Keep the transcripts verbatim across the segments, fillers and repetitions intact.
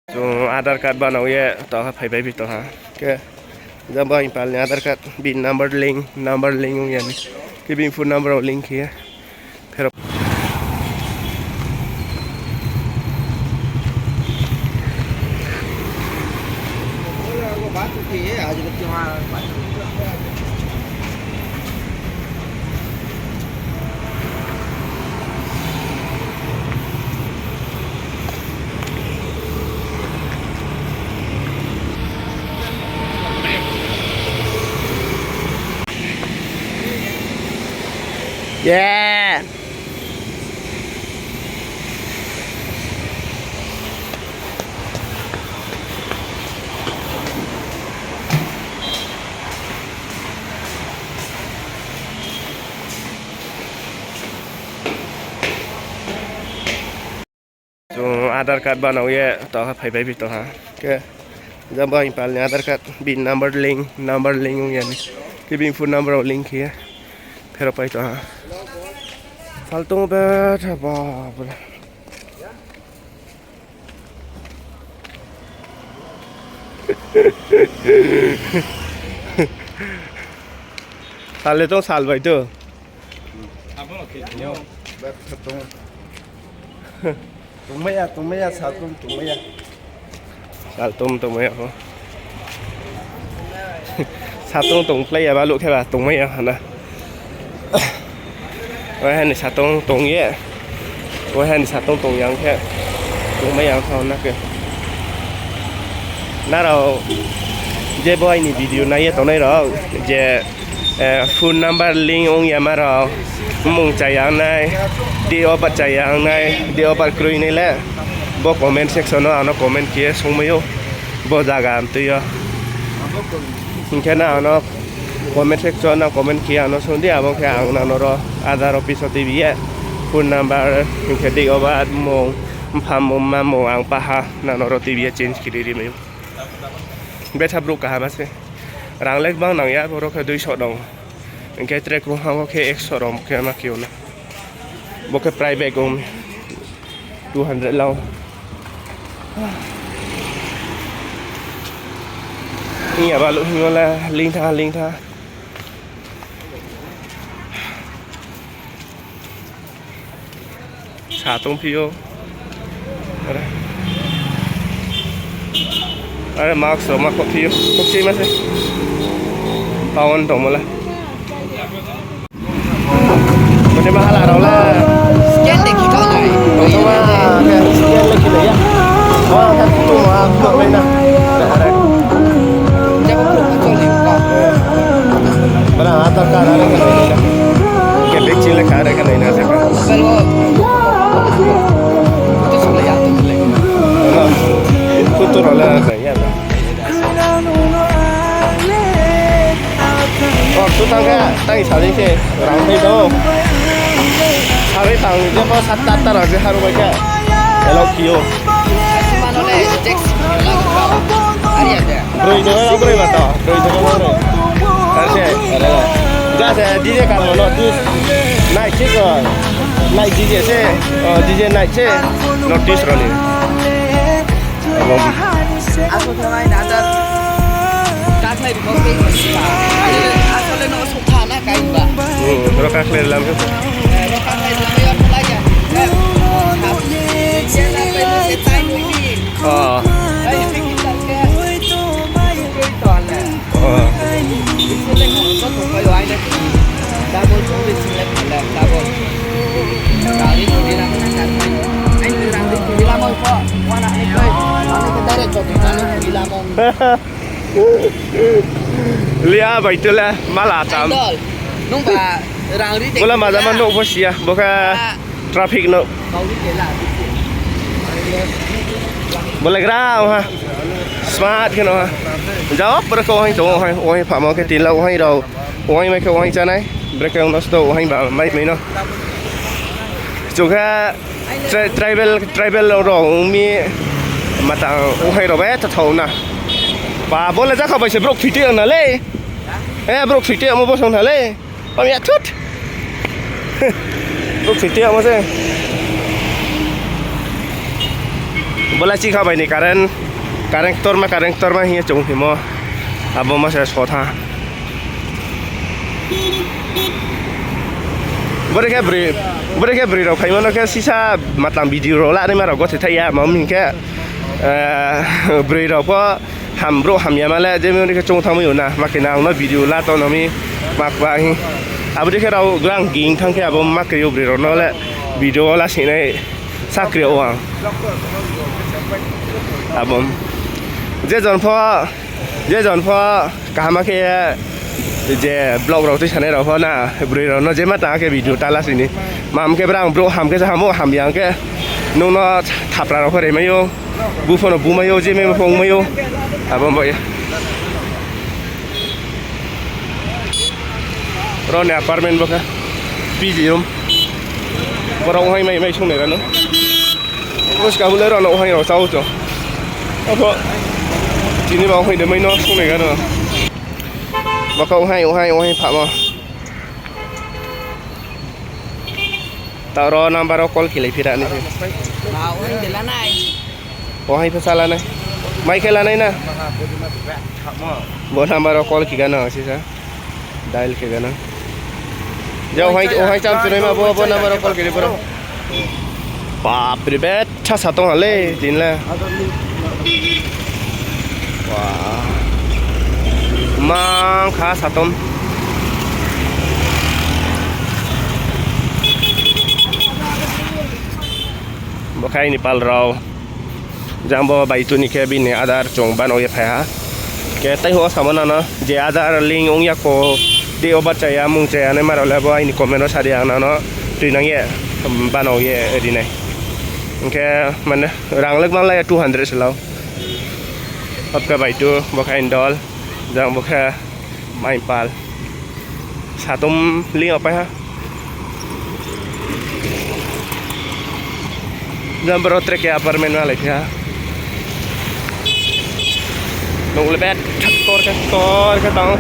Chung Aadhaar card banao ye tong ha, phaipai phi tong ha. Khe, jang bo aini pal ni Aadhaar card, bini number link, number link ong ya ni. Khe bini phone number rao link khe ye. Phero Yeah. Chung Aadhaar card banao ye tong ha, phaipai phi tong ha. Khe, jang bo aini pal ni Aadhaar card, bini number link, number link ong ya ni. Khe bini phone number rao link khe ye. Phero pai tong ha. Sal tong betha, bapre. Sal le tong, sal bai to. Tongmai ya, tongmai ya, sal tong tongmai ya. Sal tong tongmai ya pho. Sal tong tongplai ya baluh khe ba tongmai ya hana. Waiha ni satong tong ye, waiha ni satong tong yang khe, tongmai yang tha na khe. Nrao je bo aini video nai ye tongnai rao, je, eh, phone number link ong ya ma rao, mmung chaya ong nai, date of birth chaya ong nai, date of birth kroi nai le, bo comment section no ang no comment khe ye sungmai ou, bo zaga mtui yo. Hing khe nang ang no comment section no comment khe ye ang no sung di, abo khe ang nang no ro Aadhaar office wo tuibi ye phone number, hing khe date of birth, mmung, mpha mmung, mma mmung, ang paha nang no ro tuibi ye change khe ri ri mai ou. Betha brouh kaham se. Rang le gbang nang ya, boro khe duiso rong. Hing khe tre krungha wo khe ekso rong khe ma khe ou na. Bo khe private ong, two hundred lao. Hing ya baluh hing yo le link tha, link tha. Sa tong phi ou. Are, are mask rao ma khoh phi ou. Khokchima se. Pawan tongmo le. Boni bahala rao le. Scan le khi tong nai. Tongma, scan le khi nai ya. Wa, khe tongma, tongma nai na. Are. Jabo khe tongma chole. Bara Aadhaar card are khe nai na. Khe vaccine le kha are khe nai na se kha. Photo rao le nai ya na. O, tu tang khe, tang sa di se, rang phai tong. Sa di tang, je bo sat ta ta rao je haru bai khe. Hello, kio. Broi de ba, broi ba to, broi de ba, broi. Ar se, ja se, D J kamo no, tu, nai se ko, nai D J se, o, D J nai se, notice rao ni. Abo. Aso thanai na da. Kaklai rimo pei ko sika. Aso le no sotha na kai ba. Hmm, ro kaklai lam. Eh, ro kaklai lam yo thalai ya. Eh, sabi, jela pe se tai ni. Oh. Ai, ni kita ke. Koi to ale. Oh. Lia bai tu le mala tam. Bula maja ma nouh pho siya, bo khe traffic no. Bo le gra ha. Smart khe no ha. Jao, brekhe uaing tong, uaing, uaing phamo khe tila, uaing rao, uaing mai khe uaing chánai. Brekhe ong nosto, uaing ba mai mai no. Chung khe tri-, tribal, tribal rao ong mi matang uaing rao bai tha thao na. Ba, bo le jakha bai se brouh thoi tei ong na le. Eh, brouh thoi tei ongmo bo song na le. Pamya thut. Brouh thoi tei amo se. Bo le chikha bai ni current, current ktorma, current ktorma hing ye chung himo. Abo ma se sotha. Bore khe broi, bore khe broi rao phaimo no khe sisa matang video rao la naima rao gothe thai ya, ma hing khe, eh, broi rao pho ham brouh hamya ma le, je mani khe chung thanngmai ou na, ma khe nang no video la tong no mi, ma kba hing. Abo dei khe rao grang ging thanng khe abo ma khe yo broi rao no le video la sinai sakri ou ang. Abo je jon pho, je jon pho kaham khe je vlog rao tui sanai rao pho na, broi rao no je ma tang khe video ta la sini. Mam khe brang brouh ham khe se ham ou, hamya khe nung no thapra rao pho remai ou, bu pho no bumai ou, je memo pho ongmai ou. Abo bo ye. Ro ni apartment bo khe P G room. Borao hai mai mai sungnai rano. Bo ska bo le rano hai rao chao cho. Abo chini ba hai de mai no sungnai rano. Bo khe hai hai hai phamo. Tao ro number wo call khelai phi ra ni. Ba, o hai de lanai. O hai pha sa lanai. Mai khe lanai na. Bo number wo call khe gana sisa. Dial khe gana. Ja, o hai, o hai cham chunai ma bo, bo number wo call khe di bro. Bapre, betha sa tong ha le, tin le. Wah. Mang kha satom. Bo khe aini pal rao. Jang bo bai tuni khe bini adar chung bano ye phai ha. Khe tei ho samo nano je adar link ong ya kho, tei o ba chaya mung chaya nai ma rao le bo aini comment wo sa di, ang nano tuinang ye bano ye ri nai. Hing khe mane rang le kmang lai ya two hundred se lau. Abo khe bai tu, bo khe aini dol, jang bo khe mai pal. Satom link yo pai ha. Jang boro tre khe apartment ma lai phi ha. Nung le bet ktor khe ktor khe tang.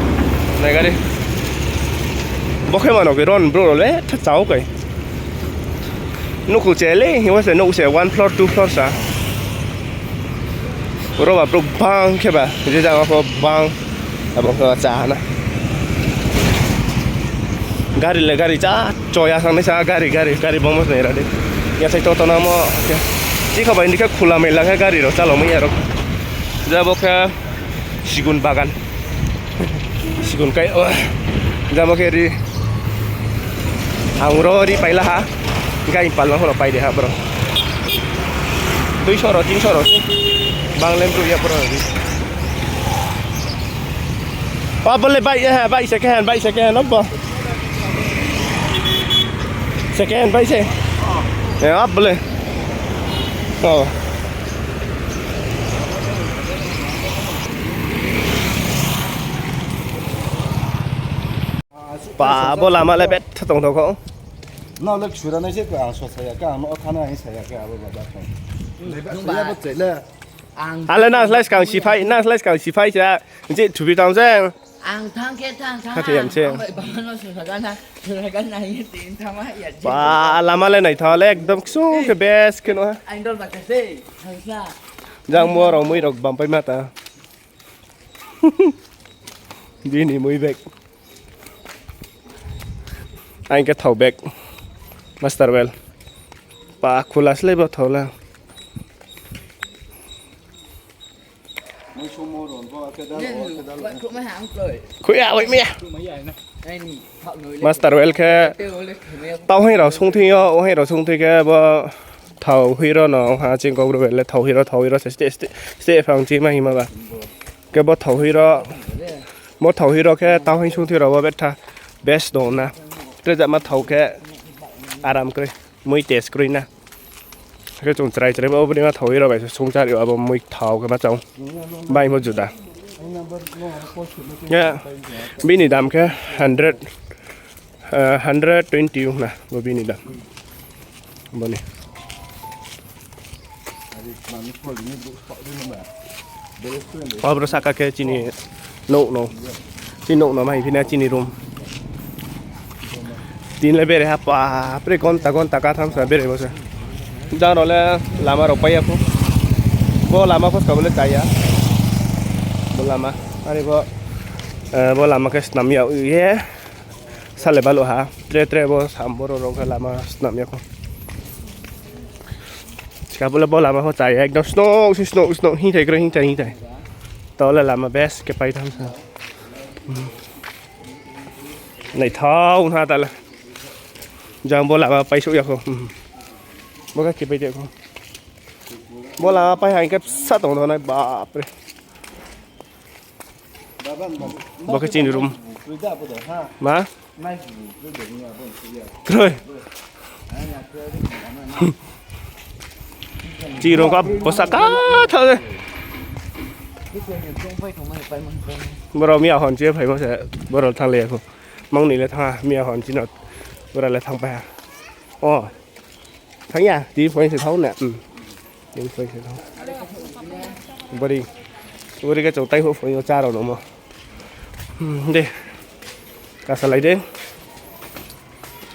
Nai gari. Bo khe mano khe ron bro le tha chao kai. Nukhung che le, hing wo se nuh se one floor, two floor sa. Oro ba brouh bang khe ba, je jaga pho bang, abo khe ba chá na. Gari le gari chá, choya thang nai sa, gari, gari, gari bangmo nai ra di. Yathai to tongnamo khe. Chikha bai ni khe khula mela khe gari rao chálao mai ya rao. Je bo khe sigun bagan. Sigun kai, o, jamo khe ri. Ang ro ri paila ha. Gai pal no pai de ha bro. Duiso ro, tinso ro. Bang lem bro ya bro ri. O, bo le bai, eh, bai second hand, bai second hand, o bo. Second hand bai se. Eh, o bo le. O. Ba, bo lama le betha tongthok kho. Nrao le ksura nai se, ang so saya khe, ang no thana hing saya khe, abo ba ba thang. Nungba. Bo chai le. Ang ale nang slái skang siphai, nang slái skang siphai sa, je thubi tang se. Ang thang khe thang, thang. Kha thei yam se. Ang bai ba no so sagan na, so sagan na, ye tin thang ma ya. Ba, lama le naitha le, ekdom ksung khe best khe no ha. Ang dol ba khe se, thang sa. Jang mo rao mui rao bam pai ma ta. Bini mui bag. Ang khe thao bag. Master Oil. Pa khula slái bo thao le. Khui ya, oi, mia. Master Oil khe tau hai rao sungthing yo, o hai rao sungthing khe bo thao hiro no ha ching kok ro le thao hiro, thao hiro se ste, ste, ste phang chi ma hima ba. Khe bo thao hiro, bo thao hiro khe tau hai sungthing rao bo betha best dong na. Tre jama thao khe aram kroi, mui test kroi na. Khe chung chrai chrai bo bini ma thao hiro bai se sungchari abo mui thao khe ma chao. Bai mo juda. Khe bini dam khe hundred, eh, hundred twenty ong na bo bini dam. Boni. Abro saka khe chini nouh no. Chini nouh no mai phi na chini room. Tin le bere ha pa, pre gonta gonta katham sa bere bo se. Jang rao le lama rao pai ya pho. Bo lama pho skabo le chá ya. Bo lama. Are bo, eh, bo lama khe snam yag ye. Sale baluh ha. Tre tre bo sam boro rao khe lama snam ya khou. Skabo le bo lama pho chá ya. Ekdom snow, snow, snow. Hingthai kroi, hingthai, hingthai. Taoh le lama best khe pai tham sa. Naithao na ta le. Jang bo lama paisouh ya khou. Bo khe khe pai de khou. Bo lama pai ha hing khe bsa tong thanng nai, bapre. Bo khe chini room. Ma? Kroi. Chini room kha bsa ka tha le. Brao miya hon chi phaimo se, brao thanng le ya khou. Mang ni le thanng ha, miya hon chini, brao le thanngpai ha. O. Thanng ya, tini phuaing se thanng na. Tini phuaing se thanng. Bori. Bori khe chung tai houh phuaing yo chá rao nungmo. De. Kasalai de.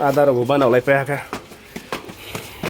Ada rao bo banao lai pai ha khe.